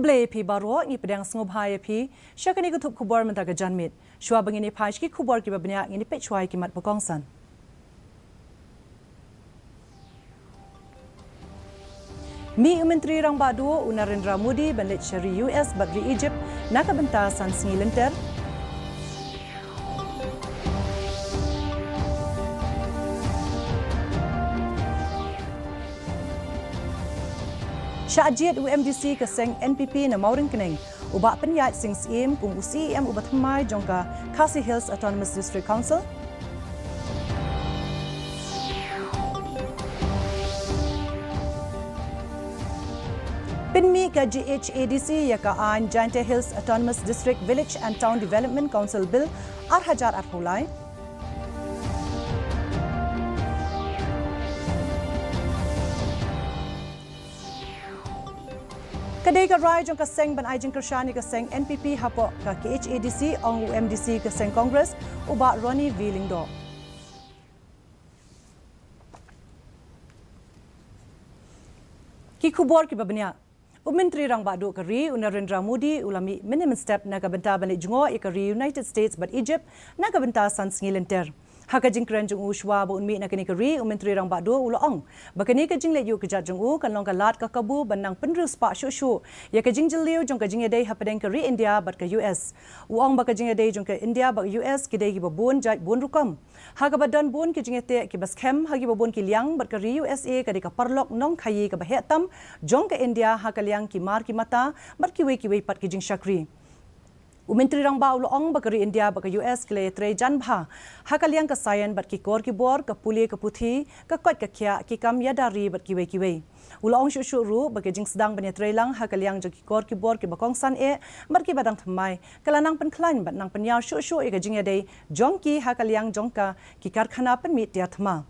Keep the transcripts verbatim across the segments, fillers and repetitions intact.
Khublei ïa phi baroh, ngi pdiang sngewbha ïa phi sha kane ka thup khubor mynta ka janmiet. Shuwa ba ngin ïa phai sha ki khubor kiba bniah, ngin ïa peit shuwa ïa ki mat ba kongsan. Mih u Myntri Rangbah Duh u Narendra Modi ban leit sha ri U S bad ri Egypt na ka bynta san sngi lynter. Shah jied u M D C ka seng N P P na Mawryngkneng, u Bah Pynïaid Sing Syiem kum u C E M uba thymmai jong ka Khasi Hills Autonomous District Council. Pynmih ka G H A D C ïa ka aiñ Jaintia Hills Autonomous District Village and Town Development Council Bill ar hajar arphew lai. Ka dei ka rai jong ka seng ban ai jingkyrshan ïa ka seng N P P hapoh ka K H A D C, ong u M D C ka seng Congress, u Bah Ronnie V Lyngdoh. Ki khubor kiba bniah. U Myntri Rangbah Duh ka ri, u Narendra Modi, u la mih mynne mynstep na ka bynta ban leit jngoh ïa ka ri United States bad Egypt na ka bynta san sngi lynter. Ha ka jingkren jong u shuwa ba un mih na kane ka ri, u Myntri Rangbah Duh u la ong ba kane ka jingleit ïuh kjat jong u kan long ka lad ka kabu ban nang pynriewspah shuh shuh ïa ka jingjylliew jong ka jingïadei hapdeng ka ri India bad ka U S. U ong ba ka jingïadei jong ka India bad U S ki dei kiba bun jait bun rukom, ha kaba don bun ki jingïateh kiba skhem ha kiba bun ki liang, bad ka ri U S A ka dei ka paralok nongkhaïi kaba heh tam jong ka India ha ka liang ki mar ki mata bad kiwei kiwei pat ki jingshakri. U Myntri Rangbah u la ong ba ka ri India bad ka U S ki la ïatrei jan bha ha ka liang ka science bad ki kor ki bor, ka pule ka puthi, ka koit ka khiah, ki kam ïada ri bad kiwei kiwei. U la ong shuh shuh ruh ba ka jingsdang ban ïatrei lang ha ka liang jong ki kor ki bor kiba kongsan eh bad kiba dang thymmai ka la nang pynkhlaiñ bad nang pynïar shuh shuh ïa ka jingïadei jong ki ha ka liang jong ka ki karkhana pynmih tiar thma,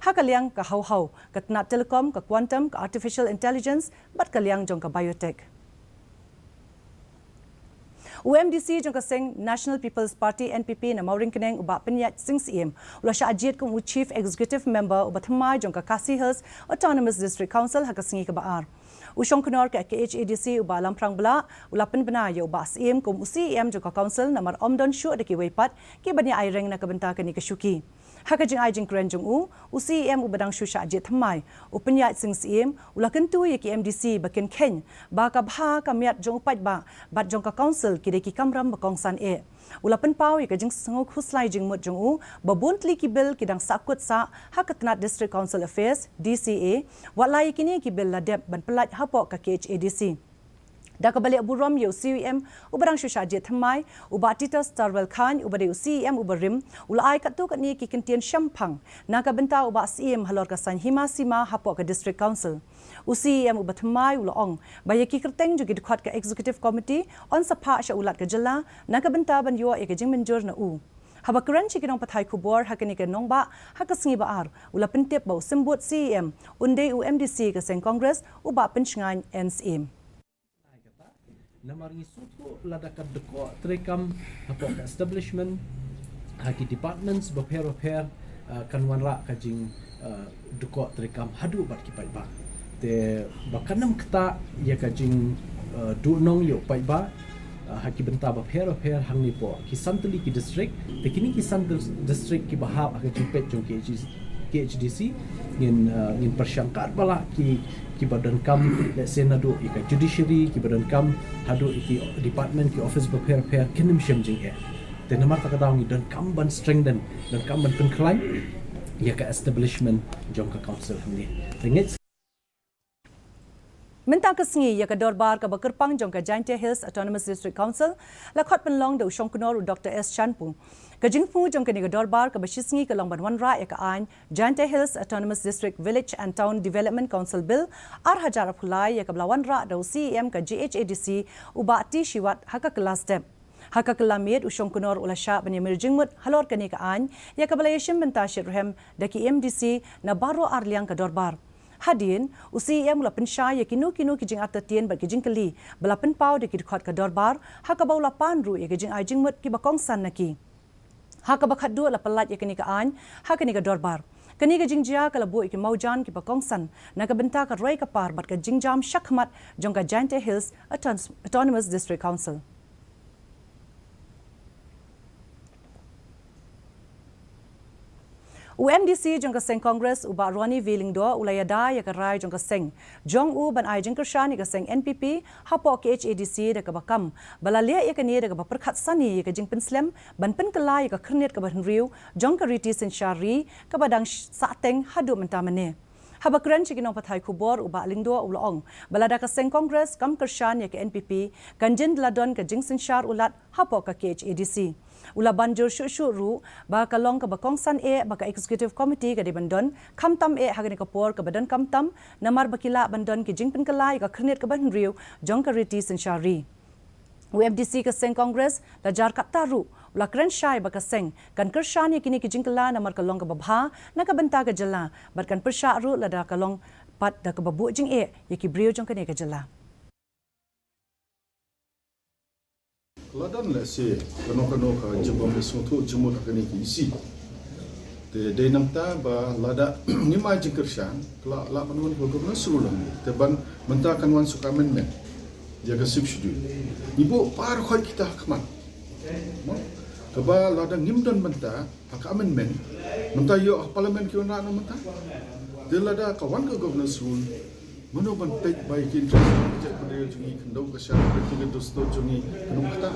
ha ka liang ka haw haw, ka tnat telecom, ka quantum, ka artificial intelligence bad ka liang jong ka biotech. U M D C jong ka seng National People's Party, N P P, na Mawryngkneng, u Bah Pynïaid Sing Syiem u la shah jied kum u Chief Executive Member uba thymmai jong ka Khasi Hills Autonomous District Council ha ka sngi kaba ar. U shongknor ka K H A D C, u Bah Lamphrang Blah, u la pynbna ïa u Bah Syiem kum u C E M jong ka Council namar ym don shuh da kiwei pat kiban ïa aireng na ka bynta kane ka shuki. Ha ka jingai jingkren jong u, u C E M uba dang shu shah jied thymmai, u Pynïaid Sing Syiem, u la kyntu ïa ki M D C ba kin kheiñ ba ka bha ka miat jong u paidbah bad jong ka Council ki dei ki kamram ba kongsan eh. U la pynpaw ïa ka jingsngewkhuslai jingmut jong u ba bun tylli ki bill ki dang sahkut sah ha ka tnat District Council Affairs, D C A, wat la ïa kine ki bill la dep ban pyllait hapoh ka K H A D C. Da kaba leh burom ïa u C E M uba dang shu shah jied thymmai, u Bah Titus Tarwel Chyne uba dei u C E M uba rim u la ai katto katne ki kyntien shemphang na ka bynta u Bah Syiem halor ka saiñ hima sima hapoh ka District Council. U C E M uba thymmai u la ong ba ïa ki kyrteng jong ki dkhot ka Executive Committee yn sa phah sha u Lat ka Jylla na ka bynta ban ïoh ïa ka jingmynjur na u. Haba kren sha ki nongpathai khubor ha kane ka nongbah ha ka sngi ba ar, u la pyntip ba u symbud C E M un dei u M D C ka seng Congress, u Bah Pynshngaiñ N Syiem. Namar ngi sngewthuh lada ka dkoh treikam hapoh ka establishment, ha ki departments bapher bapher, ah, kan wanrah ka jing, ah, dkoh treikam haduh bad ki paidbah. Te ba kan ym ktah ïa ka jing, ah, duhnong ïa u paidbah, ah, ha ki bynta bapher bapher hangne hapoh ki san tylli ki district, te kine ki san dis-, district kiba hap ha ka jingpeit jong K H D C, K H D C, ngin, ah, ngin pyrshang katba lah ki, kiba donkam, let's say, naduh ïa ka judiciary, kiba donkam haduh ïa ki department, ki office bapher bapher, kin ym shym jingeh. Te namar kata ka daw ngi donkam ban strengthen, donkam ban pynkhlaiñ ïa ka establishment jong ka Council hangne. Te ngeit Mynta ka sngi ïa ka dorbar kaba kyrpang jong ka Jaintia Hills Autonomous District Council la khot pynlong da u shongknor u Doctor S Shanpu. Ka jingthmu jong kane ka dorbar kaba shisngi ka long ban wanrah ïa ka aiñ Jaintia Hills Autonomous District Village and Town Development Council Bill ar hajar arphew lai, ïa kaba la wanrah da u C E M ka G H A D C, u Bah T Shiwat, ha ka kylla step. Ha ka kylla miet, u shongknor u la shah ban ïamir jingmut halor kane ka aiñ, ïa kaba la ïashim bynta shitrhem da ki M D C na baroh ar liang ka dorbar. Hadien, u C E M u la pynshai ïa kino kino ki jingartatien bad ki jingkylli ba la pynpaw da ki dkhot ka dorbar, ha kaba u la pan ruh ïa ki jingai jingmut kiba kongsan na ki. Ha kaba khatduh la pyllait ïa kane ka aiñ ha kane ka dorbar. Kane ka jingjia ka la buh ïa ki mawjan kiba kongsan na ka bynta ka roi ka par bad ka jingjam shakhmat jong ka Jaintia Hills Auton-, Autonomous District Council. U M D C jong ka seng Congress, u Bah Ronnie V Lyngdoh, u la ïada ïa ka rai jong ka seng jong u ban ai jingkyrshan ïa ka seng N P P hapoh K H A D C da kaba kam ba la leh ïa kane da kaba pyrkhat sani ïa ka jingpynslem ban pynkylla ïa ka khyrnit kaba hynriew jong ka riti synshar ri kaba dang sh-, sahteng haduh mynta mynne. Haba kren sha ki nongpathai khubor, u Bah Lyngdoh u la ong ba lada ka seng Congress kam kyrshan ïa ka N P P, kan jin da la don ka jingsynshar u lad hapoh ka K H A D C. U la ban jur shuh shuh ruh ba ka long kaba kongsan eh ba ka Executive Committee ka dei ban don khamtam eh ha kane ka por kaba donkam tam, namar ba ki lah ban don ki jingpynkylla ïa ka khyrnit kaba hynriew jong ka riti synshar ri. U M D C ka seng Congress, Lajar Katta ruh u la kren shai ba ka seng kan kyrshan ïa kine ki jingkylla namar ka long kaba bha na ka bynta ka jylla, bad kan pyrshah ruh lada ka long pat da kaba buh jingeh ïa ki briew jong kane ka jylla. La don lehse kano kano ka jingbym sngewthuh jingmut ha kane ka issue. Te dei nangta ba lada ngim ai jingkyrshan, ka la, la ban wan ka Governor's Rule lang. Te ban mynta kan wan suk amendment ïa ka Sixth Schedule. Ngi buh baroh khoit kita ha khmat. Mo? Kaba lada ngim don mynta ha ka amendment, mynta ïoh ha Parliament ki wanrah noh mynta. Te lada ka wan ka Governor's Rule, mano ban peit ba ïa ki interest ka jaitbynriew jong ngi, khyndew ka shah, ka dustur jong ngi, kano kata.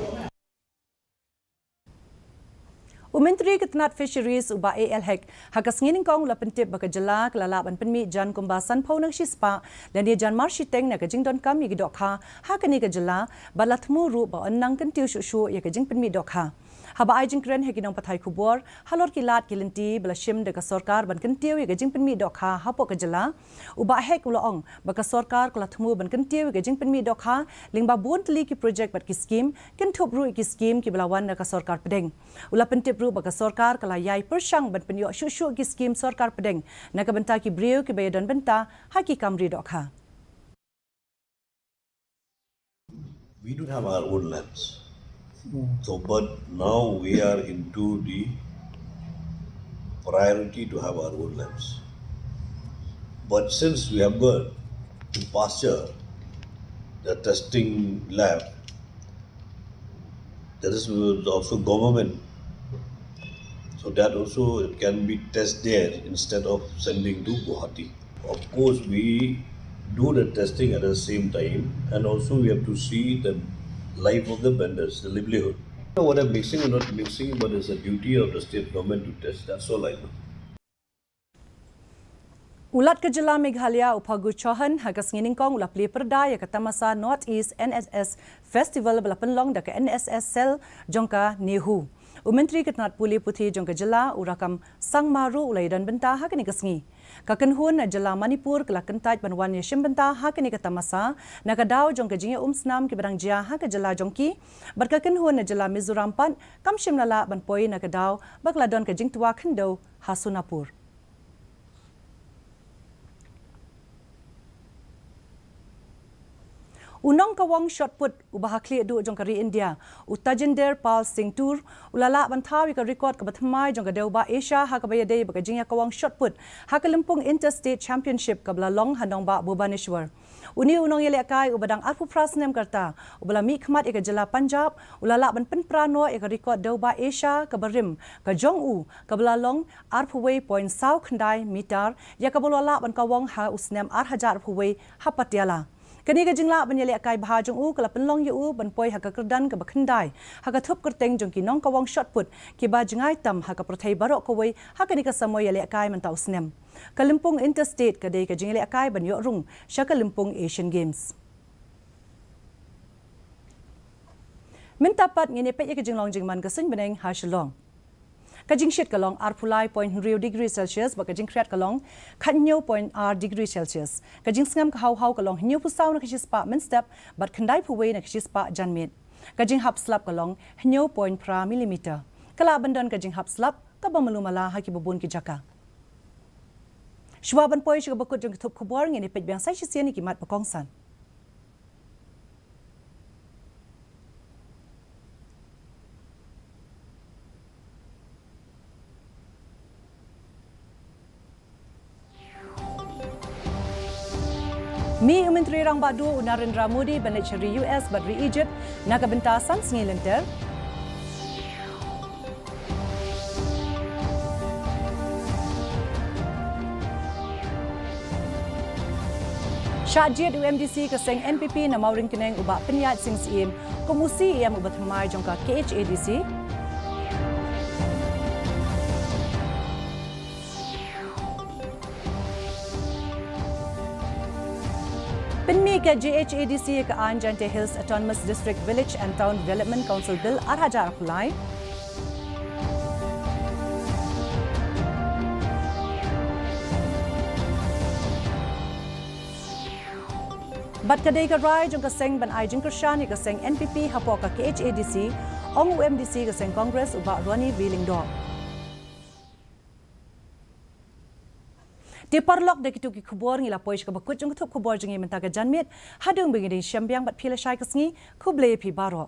U Myntri ka tnat Fisheries, u Bah A L Hek, ha ka sngi nyngkong u la pyntip ba ka jylla ka la lah ban pynmih jan kumba sanphew na ka shispah lane jan marshiteng na ka jingdonkam ïa ki dohkha ha kane ka jylla, bad la thmu ruh ba yn nang kyntiew shuh shuh ïa ka jingpynmih dohkha. Haba ai jingkren ha ki nongpathai khubor halor ki lad ki lynti ba la shim da ka sorkar ban kyntiew ïa ka jingpynmih dohkha hapoh ka jylla, u Bah Hek u la ong ba ka sorkar ka la thmu ban kyntiew ïa ka jingpynmih dohkha lyngba bun tylli ki projek bad ki skim, kynthup ruh ïa ki skim kiba la wan na ka sorkar pdeng. U la pyntip ruh ba ka sorkar ka la ïai pyrshang ban pynïoh shuh shuh ki skim sorkar pdeng na ka bynta ki briew kiba ïadon bynta ha ki kam ri dohkha. We don't have our own lands. So, but now we are into the priority to have our own lands. But since we have got to pasture the testing lab, that is also government. So that also it can be test there instead of sending to Guwahati. Of course, we do the testing at the same time, and also we have to see the life of the vendors, the livelihood. Whether mixing or not mixing, but it's a duty of the state government to test. That's all I know. U Lat ka jylla Meghalaya, u Phagu Chauhan, ha ka sngi nyngkong u la plie pyrda ïa ka tamasa North East N S S Festival ba la pynlong da ka N S S Cell jong ka NEHU. U Myntri ka tnat pule puthi jong ka jylla, u Rakkam Sangma ruh u la ïadon bynta ha kane ka sngi. Ka kynhun na jylla Manipur ka la kyntait ban wan ïashim bynta ha kane ka tamasa na ka daw jong ka jingïaumsnam kiba dang jia ha ka jylla jong ki. Bad ka kynhun na jylla Mizoram pat kam shym la lah ban poi na ka daw ba ka la don ka jingtwa khyndew ha Sonapur. U nongkawang shot put uba ha khlieh duh jong ka ri India, u Tajinder Pal Singh Toor, u la lah ban thaw ïa ka record kaba thymmai jong ka dewbah Asia ha kaba ïadei bad ka jingïakawang shot put ha ka lympung Interstate Championship kaba la long ha nongbah Bhubaneswar. Une u nongïalehkai uba dang arphew phra snem ka rta, uba la mihkhmat ïa ka jylla Punjab, u la lah ban pynpra noh ïa ka record dewbah Asia kaba rim ka jong u, kaba la long arphew wei point saw khyndai meter, ïa kaba u la lah ban kawang ha u snem ar hajar arphew wei ha Patiala. Kane ka jinglah ban ïalehkai bha jong u ka la pynlong ïa u ban poi ha ka kyrdan kaba khyndai ha ka thup kyrteng jong ki nongkawang shot put kiba jngai tam ha ka pyrthei baroh kawei ha kane ka samoi ïalehkai mynta u snem. Ka lympung Interstate ka dei ka jingïalehkai ban ïoh rung sha ka lympung Asian Games. Mynta pat ngin ïa peit ïa ka jinglong jingman ka suiñ bneng ha Shillong. Ka jingshit ka long arphew lai point hynriew degree Celsius bad ka jingkhriat ka long khathynñiew point ar degree Celsius. Ka jingsngem ka haw haw ka long hynñiewphew saw na ka shispah mynstep bad khyndaiphew wei na ka shispah janmiet. Ka jinghap slap ka long hynñiew point phra millimeter. Ka lah ban don ka jinghap slap kaba malu mala ha kiba bun ki jaka. Shuwa ban poi sha kaba kut jong ki thup khubor, ngin ïa peit biang sa shisien ïa ki mat ba kongsan. Mih u Myntri Rangbah Duh u Narendra Modi ban leit sha ri U S bad ri Egypt na ka bynta san sngi lynter. Shah jied u M D C ka seng N P P na Mawryngkneng u Bah Pynïaid Sing Syiem kum u C E M uba thymmai jong ka K H A D C. Pynmih ka J H A D C ïa ka aiñ Jaintia Hills Autonomous District Village and Town Development Council Bill ar hajar arphew lai. Bad ka dei ka rai jong ka seng ban ai jingkyrshan ïa ka seng N P P hapoh ka K H A D C, ong u M D C ka seng Congress u Bah Ronnie V Lyngdoh. Te paralok, da kitu ki khubor ngi la poi sha kaba kut jong ka thup khubor jong ngi mynta ka janmiet. Haduh ba ngin ïashem biang bad phi lashai ka sngi, khublei ïa phi baroh.